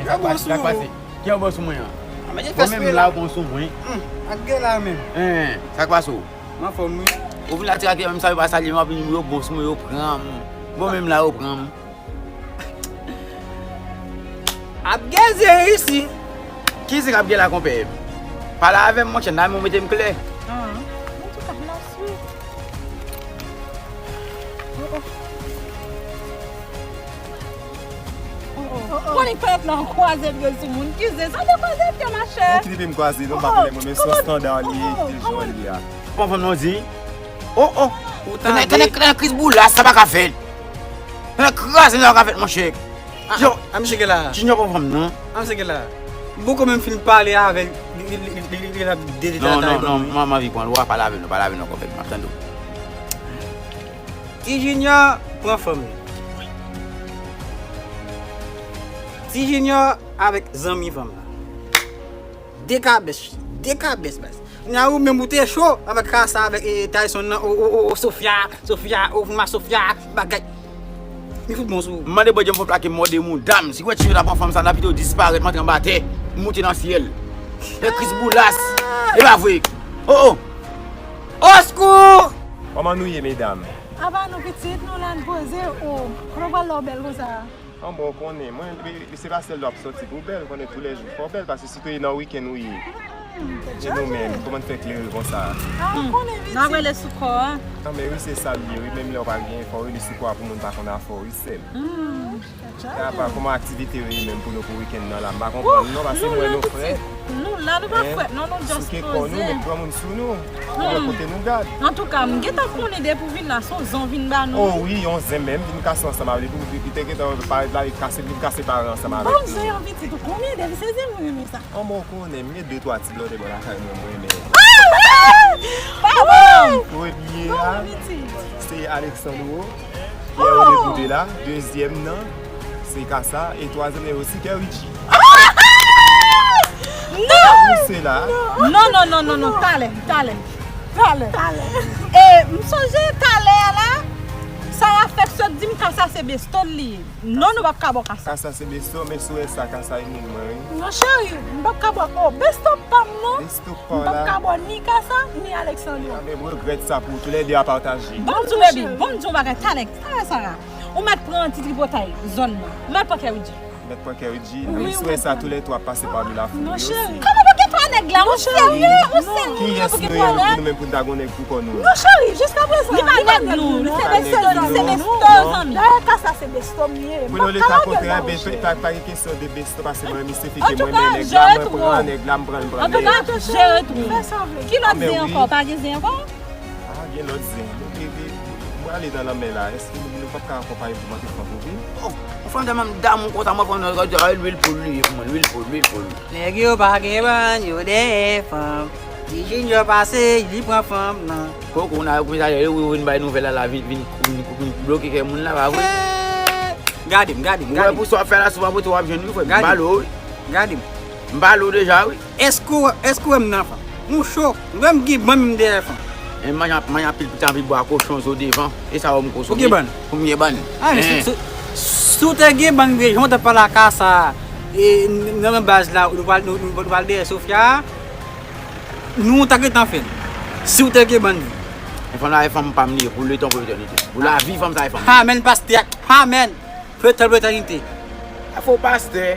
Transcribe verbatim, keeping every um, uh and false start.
Yo bon sou ou. Ki yo bon sou mwen an? Bon, menm la, yo bon sou mwen. Ak gè la menm. Sa k pase w? M anfòm wi. Ou vin la trake menm sa yo pa salye m, yo bon sou mwen, yo pran m. Bon, menm la, yo pran m. Ap gen zen isi. Ki zen k ap gen la, konpè? Pale avè m, monchè, n a menm mete m klè. Antouka, m ap swiv. Konnen pèp la kwaze l sou moun. Ki zen sa te kwaze l te, machè? Ki te vin kwaze, non, pa konnen mwen, men se yon standard li ye, ki te jwenn li a. Bon, fanm nan di, oh, oh. Ou tande? Tande, tande, tande, Chris Boulas, sa pa ka fèt. Tande, kraze, sa pa ka fèt, monchè. An, an, an, misye gen la. Junior pran fanm, non. An, misye gen la. Bouko menm fin pale avè l, li, li, li, li, li, li ap dedetay. Non, non, non, m anvi pran l, w a pale avè l, non, pale avè l, non, konpè, m ap tande w. Ti Junior pran fanm li. Ti Junior avèk zanmi fanm la. De kabès, de kabès, baz. Kounya ou menm ou te cho avèk Kasa, avèk, e, Tyson nan, o, o, o, o, Sofia, Sofia, o, ma Sofia, bagay. Li fout bon sou ou. M mande Bondye m fò plake mòde mouda m. Si w wè Ti Junior ta pran fanm sa, n a pito disparèt, m antre anba tè, m moute nan syèl. E Chris Boulas. E pa vre. Oh, oh. Oskou! Kòman nou ye, medam? Apa nou pitit, nou la n poze, o. Kòman pral lè w bèl konsa? An bon, w konnen, mwen, li, li se pa sèl lè w ap sòti pou w bèl, w konnen toulèjou fò w bèl, paske si te nan wikenn ou ye. E nou menm, kòman n fè klere konsa? A, w konnen pitit. N ap rele sou kò a. An, men wi, se sa l ye, wi, menm lè w pa gen, fò w rele sou kò a pou moun pa konn afè w, wi, sè m. Apa, kòman aktivite yo ye menm pou nou pou wikenn nan la? M pa konprann non, paske m wè nou frèt. Nou la, nou pa frèt non, nou just poze. Souke kò nou, met granmoun sou nou. Pou wè kote nou gad. Antouka, m gentan konnen depi w vin la, se yon zen w vin ba nou. Oh wi, yon zen menm, vin kase ansanm avè li. Li, li te gentan parèt la, li kase, vin kase paran ansanm avè nou. Ban m zen an pitit, ou konnen depi se zen mwen renmen sa. An bon, ou konnen, m gen de twa ti blòdè bò lakay mwen, mwen renmen. Ah! Pa bon! Premye a, se Alexandro. Pierre Rodrigo de la. Dezyèm nan, se Kasa. E twazyèm nan osi, Kerry G. Non! Ou se la. Non, non, non, non, non. Talè, talè, talè. Talè. E m sonje talè a la, Sara fèk sot di m Kasa se besto l li ye. Non, nou p ap ka ba w Kasa. Kasa se besto, men si w wè sa, Kasa e moun mwen, wi. Non, cheri, m p ap ka ba w. Oh, besto pa m, non. Besto pa w la. M p ap ka ba w ni Kasa, ni Alexandro. Ah, men m regrèt sa pou w. Toulède a pataje. Ban m di w, baby, ban m di w yon bagay, talè, talè, Sara. Ou mèt pran ti tripotay zòn nan. Mèt pran Kerry G. Mèt pran Kerry G. Wi, men si w wè sa, toulètwa ap pase pa dou la foul. Non, cheri. Kòman pou gen twa nèg la? Ou serye? Ou serye pou gen twa nèg? Kiyès nou ye, nou menm, pou n ta gon nèg pou kò nou? Non, cheri, jiskaprezan, li pa nèg nou, li se besto, li se besto zanmi. Dayè, Kasa se besto m ye. Pou nou lè pa kontre, pa, pa gen kesyon de besto, paske mwen, misye fike mwen, men nèg la, mwen pran nèg la, m pran l, m pran l. Antouka, jere tou. Ki lòt zen ankò? Pa gen zen ankò? Ah, gen lòt zen. Nou te, te, mwen ale nan lanmè la. Èske nou, nou p ap ka akonpaye pou m antre pran pou vin? Oh, yon fanm tèlman m damou konsa, mwen pran nan lwil poul li ye pou mwen, lwil poul, lwil poul. Nèg yo pa gen bann, yo dèyè fanm. Ti Junior pase, li pran fanm nan. Koko, ou nan komisarya, yo vin bay nouvèl la, la vin, vin, vin, vin bloke kè moun la, pa vre? Gade m, gade m, gade m. Ou wè pou sa w ap fè la, si w pa pote, w ap jwenn wi, frè m. M pale w wi. Gade m. M pale w deja wi. Èske w, èske w wè m nan fanm? M cho. M wè m gen bann m dèyè fanm. E manyen, manyen anpil pita, anpil bwa kochon zo devan. E sa w m konsome. Ou gen bann? Pou m gen bann. Ah, men si, si, si w te gen bann vre, jan w t ap pale ak Kasa, e, nan, nan baz la, nou pral, nou, nou, nou pral dèyè Sofia, nou ta gentan fè l. Si w te gen bann vre. E fanm la, e fanm pa m li ye, pou letan, pou letènite. Pou lavi, fanm sa, e fanm. Amen, pastè. Amen. Pou letan, pou letènite. E fo pastè.